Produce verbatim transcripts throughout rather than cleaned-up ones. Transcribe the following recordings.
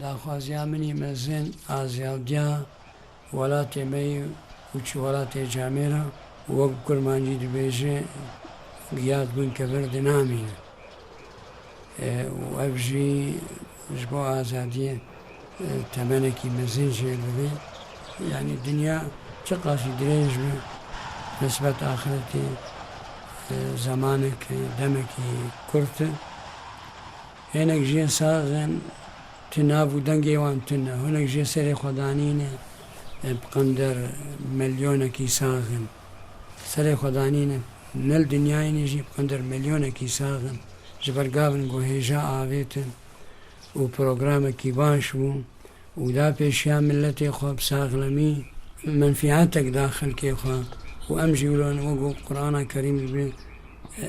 Daxwaziya min î mezin a ziyadiya welatê me yî û çi welatê camêra, wek kurmancî dibêje, giyat bin kevir dinamîne. E, û ev jî ji bo azadiyê, e, temenekî mezin jê dibê. Yanî dinya çiqasî dirêj be, nisbet axiretê, e, zemanek, demekî kurt e. Hinek jê sax in, tu nav û dengê wan tune. Hinek jê serê xwe danîne, e, bi qender milyonekî sax in. Serê xwe danîne, ne li dinyayê ne jî bi qender milyonekî sax in. Ji ber gavin ku hêja avêtin û programekî baş bû û da pêşiya miletê xwe bi saxlemî menfîetek da xelkê xwe û em jî wilo ne, wek Qur'ana Kerîm dibê,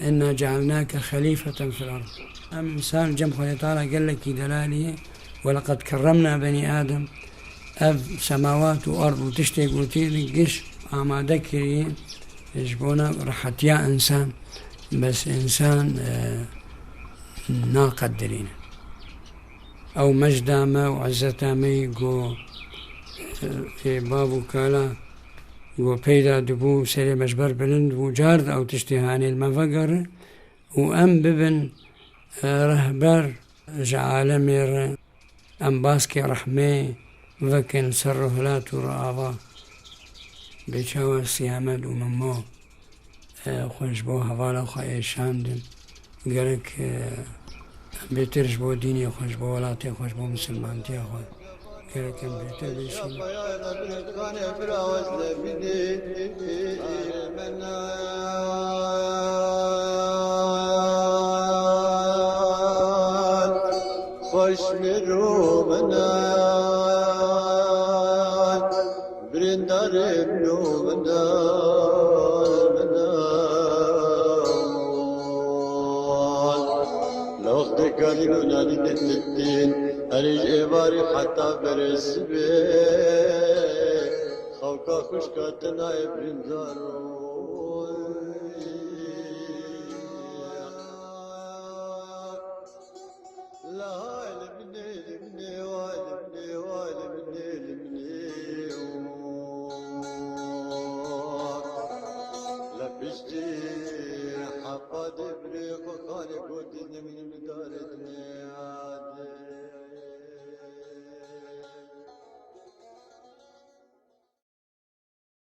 "Inna cealnake xelîfeten fil erd." Em însan cem Xwedê Teala gelekî delalî ye. "Weleqed kerremna benî Adem." Ev semawat û erd û tiştê gotî giş amade kiriye ji bona rehetiya însan. Bes însan, e, naqedirîne. Ew mecda me û izzeta me yî ku, e, ê bav û kala ku peyda dibû, serê me ji ber bilind bû, car di ew tiştê hanê li me vegere û em bibin, e, rehber ji alemê re, em baskê rehmê vekin ser rihlat û riava. Bê çawa Siyamed û Memo, e, xwe ji bo hevala xwe êşandin. Gerek, e, em bêtir ji bo dînê xwe, ji bo welatê xwe, ji bo misilmantiya xwe, gerek em bêtir bêşînin. Xweş mir û minan. Birîndarê min û min e, min e. Li wextê kalîn û nalînê titîn, erê ji êvarî heta berê sibê, xewka xwişka te nayê birîndar û